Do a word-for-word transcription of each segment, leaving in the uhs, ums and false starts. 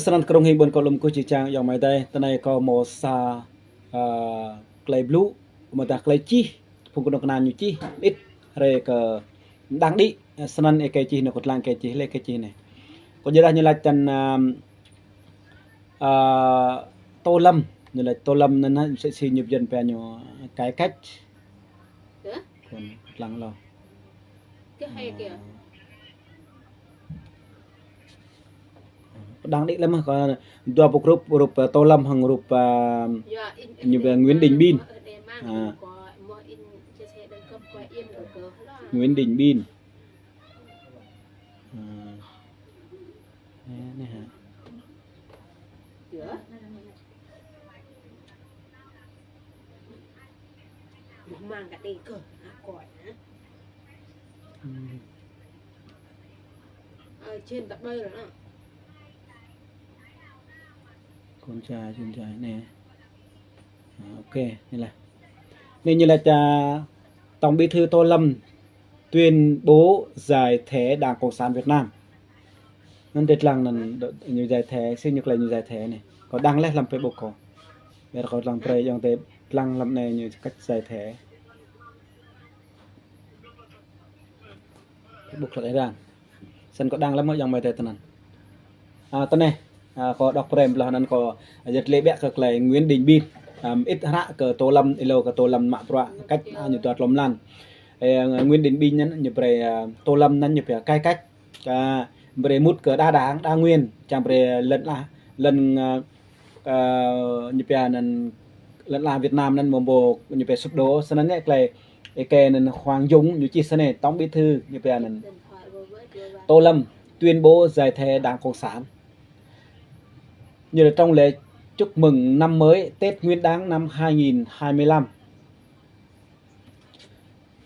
Snăn kơnung hing ƀuôn kâo lŏm kơ či čang yŏng mai dai, tơ anai kâo mâo sa, ơ, klei blŭ, mơ̆ng tah klei čih, phung kơnuk kơna ñu čih, mơit, hrơi kơ đang đĭ, snăn ih kơ čih anai kâo tlang kơ čih, lĕ kơ čih anai. Kâo djơ̆ dah ñu lač tăn, ơ, ơ, Tô Lâm, ñu lač Tô Lâm anăn hă, msĕ si ñu pơjăn pia ñu cải cách. Hă? Kâo tlang lŏ. Kơ hai kơ. Đang đĭ lăm kơ dua boh rup, rup, ơ, Tô Lâm hăng rup, ơ, ñu pia Nguyễn Đình Bin. Ơ. Nguyễn Đình Bin. Ơ. Anai, anai hă. Mang kơ đe kơ, hă, kơ, hă? Ơ, jên tăp ƀơi lŏ. Con trai, con trai anai. Ơ, ok, anai lah. Anai ñu lač, ơ, Tổng Bí thư Tô Lâm tuyên bố giải thể Đảng Cộng sản Việt Nam. Anăn dê tlang anăn ñu giải thể, si ñu klei ñu giải thể anai. Kâo đăng leh lăm Facebook kâo. Biă kâo tlang brei yŏng dê tlang lăm anai ñu cách giải thể. Facebook lăk êran. Snăn kâo đăng lăm mơ̆ yŏng mai dai tơ anăn. Ơ, tơ anai, ơ, kâo đŏk brei blah anăn kâo yăt lĕ biă kơ klei Nguyễn Đình Bin. Ơ, mơit hră kơ Tô Lâm, êlâo kơ Tô Lâm mă bruă cách, ơ, ñu dua tlâo mlan. Ơ, Nguyễn Đình Bin anăn ñu brei, ơ, Tô Lâm anăn ñu pia cải cách. Kơ brei mŭt kơ đa đảng, đa nguyên, čang brei lăn ala, lăn, ơ, ơ, ñu pia anăn lăn ala Việt Nam anăn mơ̆ mơ̆ ñu pia sụp đổ, snăn anai klei ih kơ anăn Hoàng Dũng ñu čih snei, Tổng Bí thư ñu pia anăn Tô Lâm tuyên bố giải thể Đảng Cộng sản. Như là trong lễ chúc mừng năm mới, Tết Nguyên đán năm hai nghìn hai mươi lăm.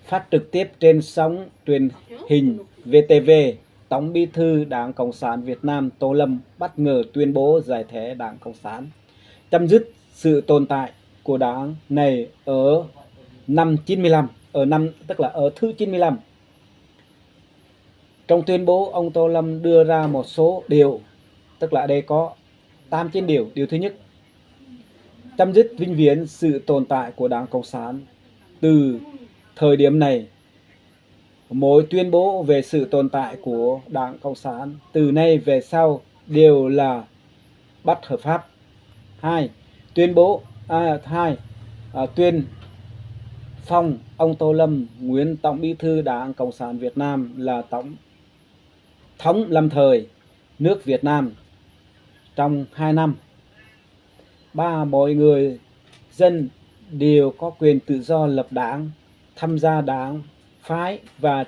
Phát trực tiếp trên sóng truyền hình V T V, Tổng Bí thư Đảng Cộng sản Việt Nam Tô Lâm bất ngờ tuyên bố giải thể Đảng Cộng sản, chấm dứt sự tồn tại của đảng này ở năm chín mươi lăm, ở năm, tức là ở thứ chín mươi lăm. Trong tuyên bố, ông Tô Lâm đưa ra một số điều, tức là đây có tám chín điều. Điều thứ nhất, chấm dứt vĩnh viễn sự tồn tại của Đảng Cộng sản. Từ thời điểm này, mỗi tuyên bố về sự tồn tại của Đảng Cộng sản từ nay về sau đều là bất hợp pháp. Hai, tuyên bố, à, hai, à, tuyên phong ông Tô Lâm, nguyên Tổng Bí thư Đảng Cộng sản Việt Nam, là Tổng thống lâm thời nước Việt Nam trong hai năm. Ba, mọi người dân đều có quyền tự do lập đảng, tham gia đảng phái và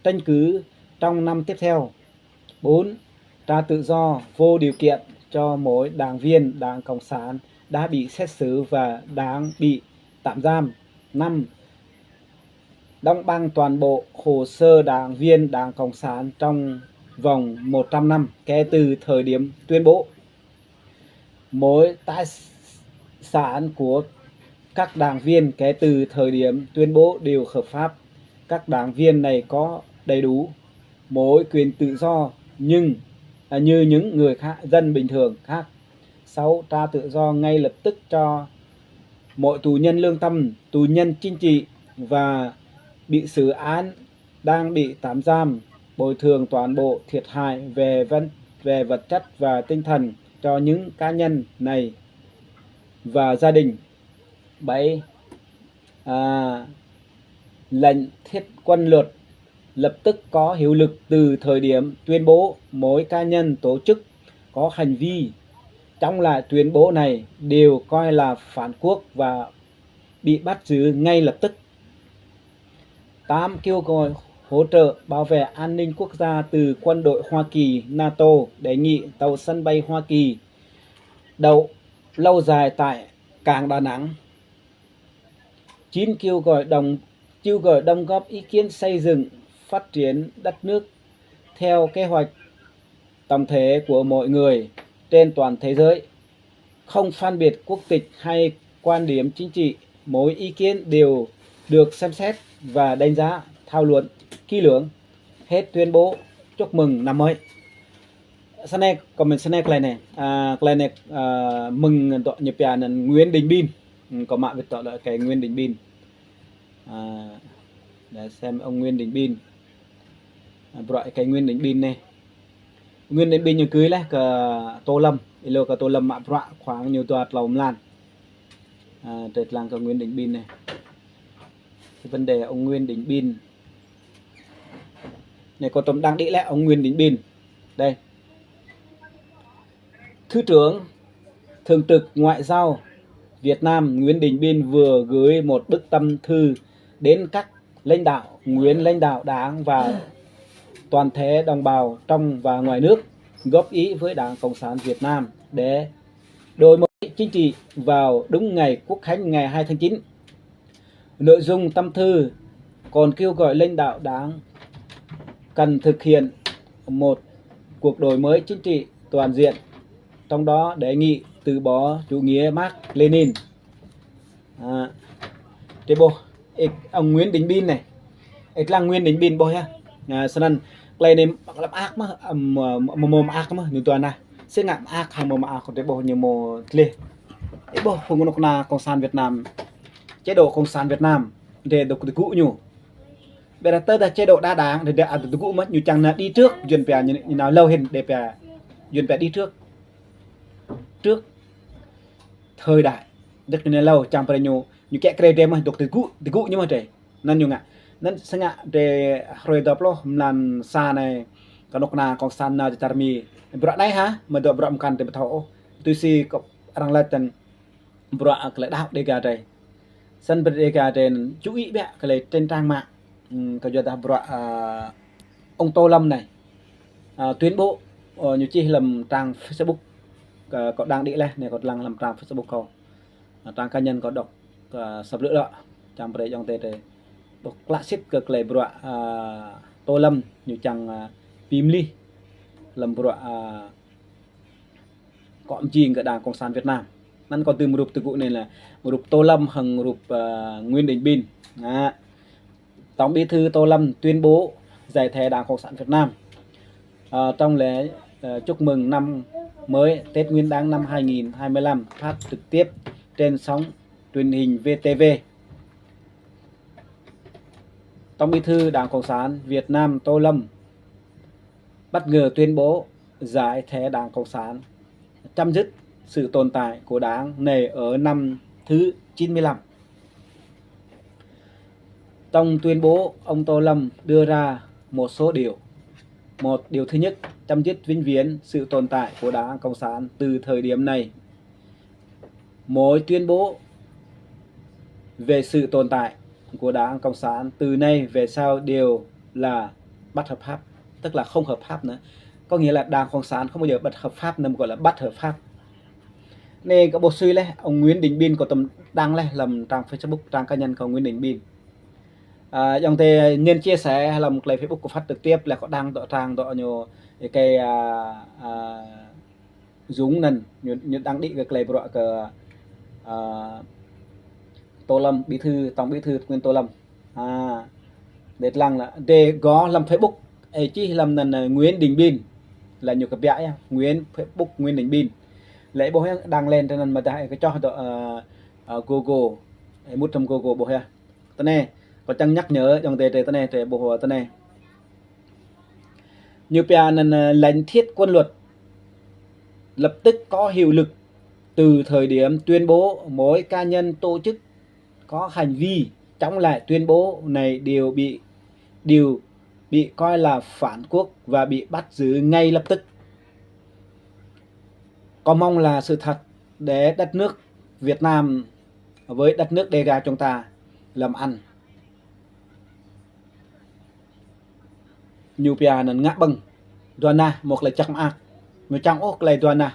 tranh cử trong năm tiếp theo. Bốn, trả tự do vô điều kiện cho mỗi đảng viên Đảng Cộng sản đã bị xét xử và đang bị tạm giam. Năm, đóng băng toàn bộ hồ sơ đảng viên Đảng Cộng sản trong vòng một trăm năm kể từ thời điểm tuyên bố. Mỗi tài sản của các đảng viên kể từ thời điểm tuyên bố đều hợp pháp. Các đảng viên này có đầy đủ mỗi quyền tự do nhưng, à, như những người khác, dân bình thường khác. Sáu, trả tự do ngay lập tức cho mọi tù nhân lương tâm, tù nhân chính trị và bị xử án đang bị tạm giam, bồi thường toàn bộ thiệt hại về vật, về vật chất và tinh thần cho những cá nhân này và gia đình. Bảy, à, lệnh thiết quân luật lập tức có hiệu lực từ thời điểm tuyên bố. Mỗi cá nhân, tổ chức có hành vi chống lại tuyên bố này đều coi là phản quốc và bị bắt giữ ngay lập tức. Tám, kêu gọi hỗ trợ bảo vệ an ninh quốc gia từ quân đội Hoa Kỳ, NATO, đề nghị tàu sân bay Hoa Kỳ đậu lâu dài tại cảng Đà Nẵng. Chín, kêu gọi đồng, kêu gọi đóng góp ý kiến xây dựng, phát triển đất nước theo kế hoạch tổng thể của mọi người trên toàn thế giới, không phân biệt quốc tịch hay quan điểm chính trị. Mỗi ý kiến đều được xem xét và đánh giá, thảo luận kỹ lưỡng. Hết tuyên bố chúc mừng năm mới. Snei, comment snei tơlơi anai. À, tơlơi anai, à, mơ̆ng dŏ ñu pia anăn Nguyễn Đình Bin. Ừ, kâo mă wĭt dŏ lĕ ơi Nguyễn Đình Bin. À, để xem ông Nguyễn Đình Bin. À, bruă ơi Nguyễn Đình Bin anai. Nguyễn Đình Bin ñu gửi laih kơ Tô Lâm, ilo kơ Tô Lâm mă bruă khoảng ñu dua tlâo mlan. À, tơlơi lăng kơ Nguyễn Đình Bin anai. Cái vấn đề ông Nguyễn Đình Bin. Anai kâo tơm đăng đĭ laih ông Nguyễn Đình Bin. Đây. Thứ trưởng Thường trực Ngoại giao Việt Nam Nguyễn Đình Bin vừa gửi một bức tâm thư đến các lãnh đạo, nguyên lãnh đạo Đảng và toàn thể đồng bào trong và ngoài nước góp ý với Đảng Cộng sản Việt Nam để đổi mới chính trị vào đúng ngày Quốc khánh ngày hai tháng chín. Nội dung tâm thư còn kêu gọi lãnh đạo Đảng cần thực hiện một cuộc đổi mới chính trị toàn diện, trong đó đề nghị từ bỏ chủ nghĩa Mác Lênin. À, tơlơi ƀuh, ơi, ông Nguyễn Đình Bin anai. Ơi lăng Nguyễn Đình Bin ƀuh yơh. À, snăn tơlơi anai lăm ak mơ̆, ăm, mơ̆, mơ̆, mơak mơ̆, ñu dua nah. Sĭt ngă mơak hăng mơak tơlơi ƀuh ñu mơ̆ tleh. Ih ƀuh phung kơnuk kơna Cộng sản Việt Nam, chế độ Cộng sản Việt Nam, dê dŏ tơgŭ ñu. Ƀiădah tơdah chế độ đa đảng, dê dŏ tơgŭ mơ̆ ñu čang nao đi trước, Yuăn pia ñu, ñu nao lâu hơn, dê pia, Yuăn pia đi trước. Trước thời đại, dŏ ñu nao lâu, čang brơi ñu, ñu kiă kriê dê mơ̆, dŏ tơgŭ, tơgŭ ñu mơ̆ dê. Anăn ñu ngă. Anăn sĭt ngă dê hrơi dua pluh mlan sa anai, kơnuk kơna Cộng sản nao čar Mi. Bruă anai hă, mơ̆ dŏ bruă mơkăn dê ƀu thâo ôh. Tui si kơ arăng laĭ tăn bruă tơlơi đaŏ Đêga dê. Snăn brơi Đêga dê anăn chú ý biă tơlơi trên trang mạng. Ừm, kơ yua dah bruă, à, ông Tô Lâm anai. À, tuyên bố, ờ, ñu čih lăm trang Facebook. Kơ, kâo đăng đĭ laih anai, kâo lăng lăm trang Facebook kâo. À, trang cá nhân kâo đŏk, à, săp lư̆ lŏ. Čang brơi ayŏng adơi dê ƀuh klă sĭt kơ tơlơi bruă, à, Tô Lâm ñu čang, à, bi mlih lăm bruă, à, kŏ mjing kơ Đảng Cộng sản Việt Nam. Anăn kâo dưm rup tơgŭ anai lĕ rup Tô Lâm hăng rup, à, Nguyễn Đình Bin. Đó. Tổng Bí thư Tô Lâm tuyên bố giải thể Đảng Cộng sản Việt Nam. Ờ, trong lễ, ờ, chúc mừng năm mới, Tết Nguyên đán năm hai nghìn hai mươi lăm, phát trực tiếp trên sóng truyền hình V T V. Tổng Bí thư Đảng Cộng sản Việt Nam Tô Lâm bất ngờ tuyên bố giải thể Đảng Cộng sản, chấm dứt sự tồn tại của đảng này ở năm thứ chín mươi lăm. Trong tuyên bố, ông Tô Lâm đưa ra một số điều. Một, điều thứ nhất, chấm dứt vĩnh viễn sự tồn tại của Đảng Cộng sản từ thời điểm này. Mỗi tuyên bố về sự tồn tại của Đảng Cộng sản từ nay về sau đều là bất hợp pháp, tức là không hợp pháp nữa. Có nghĩa là Đảng Cộng sản không bao giờ bất hợp pháp, nên gọi là bất hợp pháp. Anai kâo ƀuh sui laih, ông Nguyễn Đình Bin kâo tơm đăng laih lăm trang Facebook, trang cá nhân kâo Nguyễn Đình Bin. À, ayŏng adơi nên chia sẻ lăm tơlơi Facebook kâo phát trực tiếp laih kâo đăng dŏ trang dŏ ñu, ơi, à, à, Dũng anăn, ñu, ñu đăng đĭ kơ tơlơi bruă kơ, à, Tô Lâm, bí thư, tổng bí thư Nguyễn Tô Lâm. À, dê lăng lĕ, dê gŏ lăm Facebook, ơi, čih lăm anăn, à, Nguyễn Đình Bin. Lĕ ñu kơ biă yơh, Nguyễn, Facebook Nguyễn Đình Bin. Lĕ ƀuh yơh đăng lên tơ anăn mơ̆ dah, ơi, kơ čoh dŏ, à, à, Google, ơi, mŭt lăm Google ƀuh yơh. Tơ anai, kâo čang nhắc nhở ayŏng adơi dê tơ anai, dê ƀuh tơ anai. Ñu pia anăn, à, lệnh thiết quân luật lập tức có hiệu lực từ thời điểm tuyên bố, mỗi cá nhân tổ chức có hành vi chống lại tuyên bố này đều bị, đều bị coi là phản quốc và bị bắt giữ ngay lập tức. Có mong là sự thật để đất nước Việt Nam với đất nước Đêga chúng ta làm ăn. Ñu pia anăn ngă ƀơ̆ng. Dua nah mơ̆ tơlơi čang mơak. Ñu čang ôh tơlơi dua nah.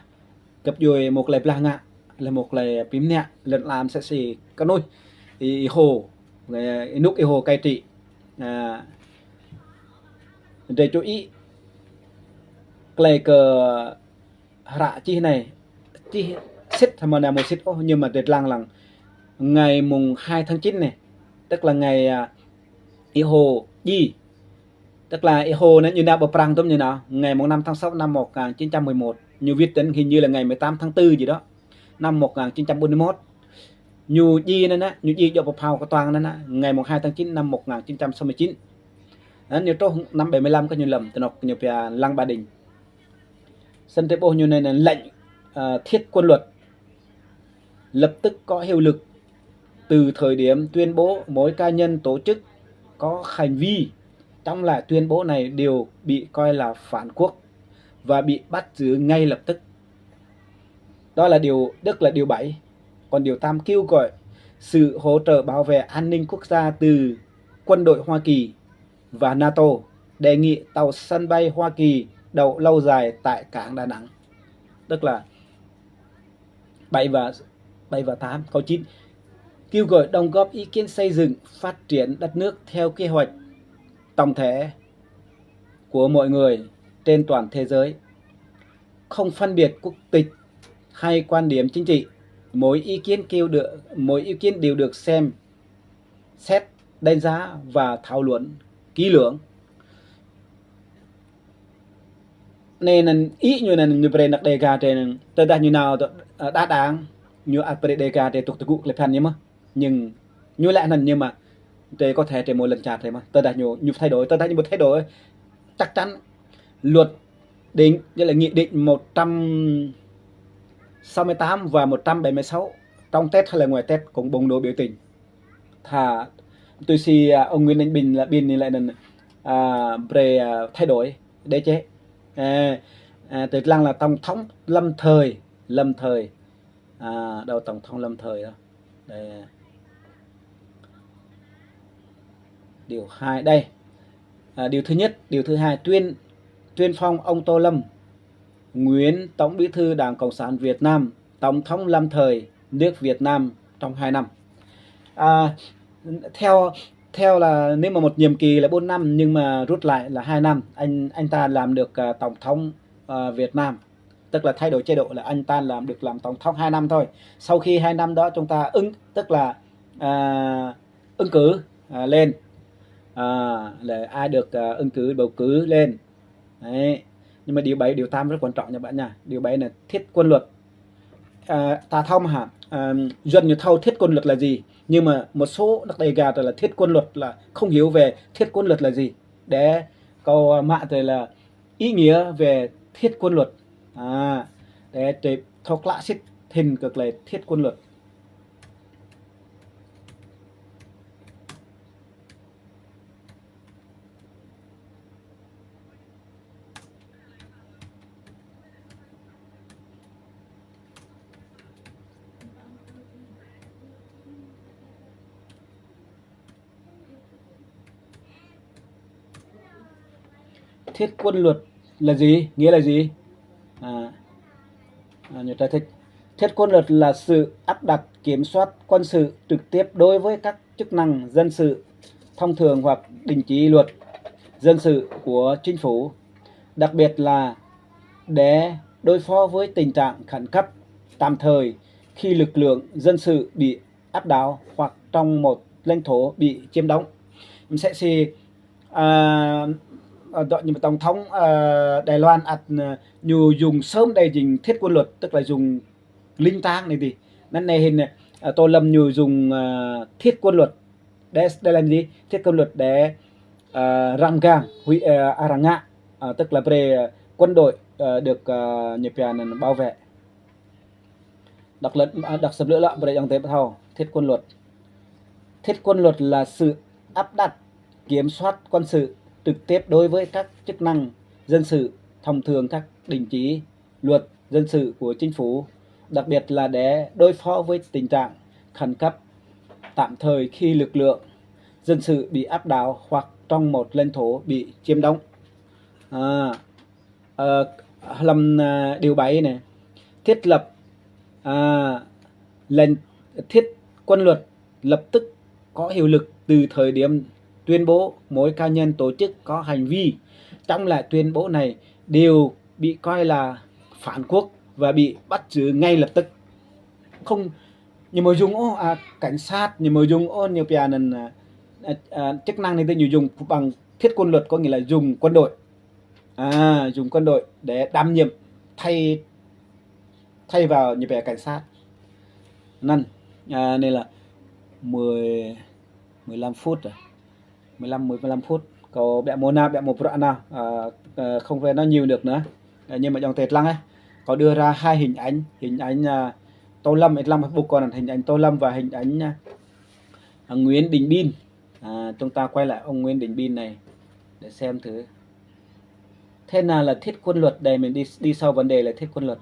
Găp djuê mơ̆ tơlơi blah ngă. Lĕ mơ̆ tơlơi pim nă. Lĕ lam sĕ si kơnuih. Ih, ih hô. Lĕ ih nuk ih hô cai trị. À, dê chú ý. Tơlơi kơ hră čih anai, čih sĭt hmâo anai mơ̆ sĭt ôh, nhưng mà dê lăng lăng. Ngày mùng hai tháng chín anai, tức là ngày, à, ih hô djiê. Tức là Y Hồ anŭn ñu nao pơ Prăng tơm ñu nao, ngày mùng năm tháng sáu năm một ngàn chín trăm mười một. Ñu wĭt anŭn hình như là ngày mười tám tháng tư gì đó, năm một ngàn chín trăm bốn mươi mốt. Ñu djai anŭn, ñu djai djŏp pơphao kơtuang anŭn, ngày mùng hai tháng chín năm một ngàn chín trăm sáu mươi chín. Anŭn ñu truh năm bảy mươi lăm kơ ñu lơ̆m, tơnŏk ñu pia lăng Ba Đình. Sĭt tơƀuh ñu anŭn lệnh, ờ, thiết quân luật lập tức có hiệu lực từ thời điểm tuyên bố mỗi cá nhân, tổ chức có hành vi chống lại tuyên bố này đều bị coi là phản quốc và bị bắt giữ ngay lập tức. Đó là điều, tức là điều bảy. Còn điều tám kêu gọi sự hỗ trợ bảo vệ an ninh quốc gia từ quân đội Hoa Kỳ và NATO, đề nghị tàu sân bay Hoa Kỳ đậu lâu dài tại cảng Đà Nẵng. Tức là bảy và, bảy và tám, câu chín. Kêu gọi đóng góp ý kiến xây dựng, phát triển đất nước theo kế hoạch tổng thể của mọi người trên toàn thế giới, không phân biệt quốc tịch hay quan điểm chính trị. Mỗi ý kiến kêu được, mỗi ý kiến đều được xem xét, đánh giá và thảo luận kỹ lưỡng. Anai anŭn, ih ñu anŭn ñu brơi anăk Đêga drei anŭn, tơdah ñu nao, ơ, đa đảng, ñu ăt brơi Đêga drei tŭk tơgŭ klei phiăn ñu mơ̆n. Nhưng ñu lĕ anŭn, nhưng mà drei có thể drei mơ̆ lŏn čar drei mơ̆n. Tơdah ñu, ñu thay đổi, tơdah ñu mơ̆ thay đổi, chắc chắn luật định, nghĩa là nghị định một trăm sáu mươi tám và một trăm bảy mươi sáu, trong Tết hay là ngoài Tết cũng bùng nổ biểu tình. Tha, tui si, à, ông Nguyễn Ninh Bình là Bình lĕ anŭn, à, brơi, à, thay đổi đế chế. À, à, tơlăng là tổng thống lâm thời, lâm thời. À, đâu tổng thống lâm thời đó. Đây. Điều hai đây. À, điều thứ nhất, điều thứ hai, tuyên, tuyên phong ông Tô Lâm, nguyên Tổng Bí thư Đảng Cộng sản Việt Nam, Tổng thống lâm thời nước Việt Nam trong hai năm. À, theo, theo là nếu mà một nhiệm kỳ là bốn năm nhưng mà rút lại là hai năm, anh, anh ta làm được, à, Tổng thống, à, Việt Nam. Tức là thay đổi chế độ là anh ta làm được làm Tổng thống hai năm thôi. Sau khi hai năm đó chúng ta ứng, tức là, à, ứng cử, à, lên. À, là ai được, à, ứng cử, bầu cử lên. Đấy. Nhưng mà điều bảy, điều tám rất quan trọng nha bạn nha. Điều bảy là thiết quân luật. À, ta thâo mơ̆n hă? À, Yuăn ñu thâo thiết quân luật là gì. Nhưng mà một số nước Đêga là thiết quân luật là không hiểu về thiết quân luật là gì. Để kâo, à, mă tui là ý nghĩa về thiết quân luật. À, để drei thâo klă sĭt hĭn kơ klei thiết quân luật. Thiết quân luật là gì? Nghĩa là gì? À, à, ñu giải thích. Thiết quân luật là sự áp đặt kiểm soát quân sự trực tiếp đối với các chức năng dân sự thông thường hoặc định chỉ luật dân sự của chính phủ, đặc biệt là để đối phó với tình trạng khẩn cấp tạm thời khi lực lượng dân sự bị áp đảo hoặc trong một lãnh thổ bị chiếm đóng. Msĕ si, à, à, dŏ ñu tổng thống, à, Đài Loan ăt, à, ñu dùng sớm đây jing thiết quân luật, tức là dùng lính táng anai dih. Anŭn anai hĭn, à, Tô Lâm ñu dùng, à, thiết quân luật. Để, để làm gì? Thiết quân luật để, à, răng gang, huy, à, arăng ngă, à, tức là brơi, à, quân đội, à, được, à, ñu pia anŭn bảo vệ. Đọc lĕ, à, đọc sơm lơ̆ lă brơi ayŏng adơi thâo, thiết quân luật. Thiết quân luật là sự áp đặt, kiểm soát quân sự trực tiếp đối với các chức năng dân sự thông thường, các định chỉ luật dân sự của chính phủ, đặc biệt là để đối phó với tình trạng khẩn cấp tạm thời khi lực lượng dân sự bị áp đảo hoặc trong một lãnh thổ bị chiếm đóng. À, ờ, hlăm, à, điều bảy này, thiết lập, à, lệnh thiết quân luật lập tức có hiệu lực từ thời điểm tuyên bố, mỗi cá nhân, tổ chức có hành vi chống lại tuyên bố này đều bị coi là phản quốc và bị bắt giữ ngay lập tức. Không, ñu mơ̆ dùng ôh, à, cảnh sát, ñu mơ̆ dùng ôh, ñu pia anŭn, à, à, à, chức năng anai dih ñu dùng bằng Thiết quân luật có nghĩa là dùng quân đội. À, dùng quân đội để đảm nhiệm, thay thay vào ñu pia cảnh sát. Anŭn, à, anai là mười, mười lăm phút rồi. Mười lăm, mười lăm phút. Kâo ƀiă mơ̆ nao, ƀiă mơ̆ bruă nao. À, à, không phải nói nhiều được nữa. À, nhưng mà dòng tê lăng ấy. Kâo đưa ra hai hình ảnh, hình ảnh, à, Tô Lâm, lăng Facebook kâo anŭn, hình ảnh Tô Lâm và hình ảnh, à, à, Nguyễn Đình Bin. À, chúng ta quay lại ông Nguyễn Đình Bin này để xem thử. Thế nào là thiết quân luật đây, mình đi đi sâu vấn đề là thiết quân luật.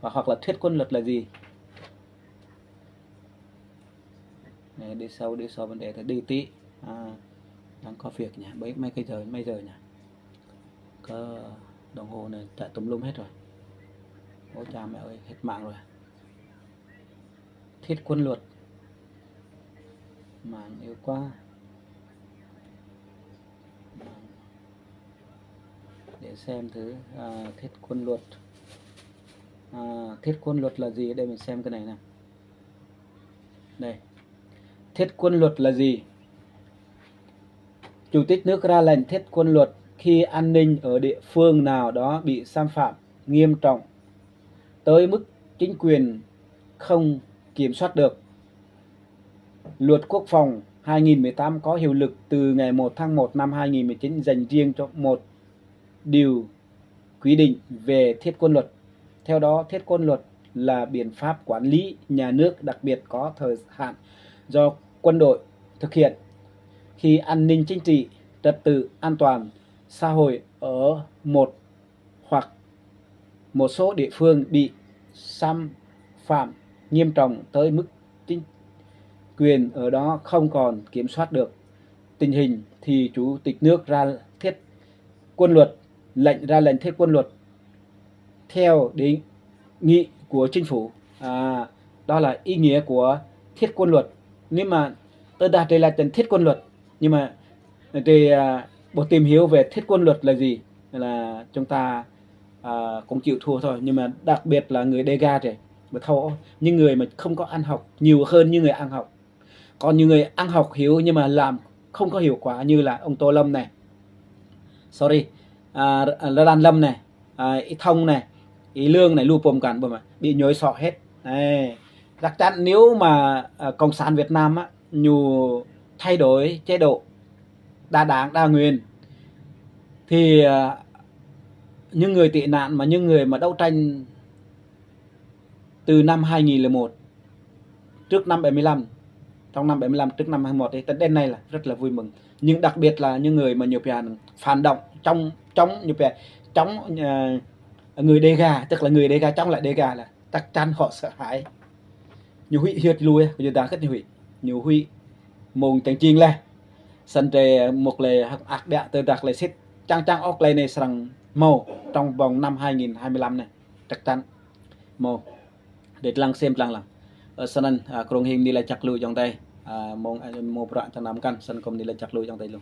Và hoặc là thiết quân luật là gì? Này, đi sâu, đi sâu vấn đề thì đi tí. À, đang có việc nhỉ? Mấy, mấy cái giờ, mấy giờ nhỉ? Có đồng hồ này chạy tùm lum hết rồi. Ôi cha mẹ ơi, hết mạng rồi. Thiết quân luật. Mạng yếu quá. Để xem thử, à, thiết quân luật. À, thiết quân luật là gì? Đây mình xem cái này nè. Đây. Thiết quân luật là gì? Chủ tịch nước ra lệnh thiết quân luật khi an ninh ở địa phương nào đó bị xâm phạm nghiêm trọng tới mức chính quyền không kiểm soát được. Luật Quốc phòng hai nghìn mười tám có hiệu lực từ ngày một tháng một năm hai nghìn mười chín dành riêng cho một điều quy định về thiết quân luật. Theo đó, thiết quân luật là biện pháp quản lý nhà nước đặc biệt có thời hạn do quân đội thực hiện khi an ninh chính trị, trật tự an toàn xã hội ở một hoặc một số địa phương bị xâm phạm nghiêm trọng tới mức chính quyền ở đó không còn kiểm soát được tình hình thì chủ tịch nước ra thiết quân luật, lệnh ra lệnh thiết quân luật theo đề nghị của chính phủ. À, đó là ý nghĩa của thiết quân luật. Nếu mà tôi đặt đây là thành thiết quân luật, nhưng mà thì, à, bộ tìm hiểu về thiết quân luật là gì là chúng ta, à, cũng chịu thua thôi. Nhưng mà đặc biệt là người Đêga thì mà thâu những người mà không có ăn học nhiều hơn những người ăn học. Còn nhiều người ăn học hiểu nhưng mà làm không có hiệu quả như là ông Tô Lâm này. Sorry, à, Đà Lâm này, à, Y Thông này, Y Lương này, lu pôm cản bơm bị nhồi sọ hết. Này, chắc chắn nếu mà, à, Cộng sản Việt Nam á, ñu thay đổi chế độ đa đảng, đa nguyên, thì, à, những người tị nạn mà những người mà đấu tranh từ năm hai nghìn lẻ một, trước năm bảy mươi lăm, trong năm bảy mươi lăm, trước năm hai mươi mốt ấy, tận đến nay là rất là vui mừng. Nhưng đặc biệt là những người mà ñu pia phản động, chống, chống, ñu pia chống, ờ, người Đêga, tức là người Đêga chống lại Đêga là chắc chắn họ sợ hãi. Ñu huĭ hiêt lui, ñu đa kơ̆t ñu huĭ. Ñu huĭ mông čang čing leh. Sân tre một lê hak ăk đa tơ dak lê sit. Čang čang ôk lê ne srăng mâu trong vòng năm hai nghìn hai mươi lăm này. Chắc chắn. Mâu. Để lăng xem lăng lăng. Ơ, sân ăn, à, krông hing ni lê čăk lu jong tê. À, mông, à, mâu prăk čang năm kăn, sân kôm ni lê čăk lu jong tê lu.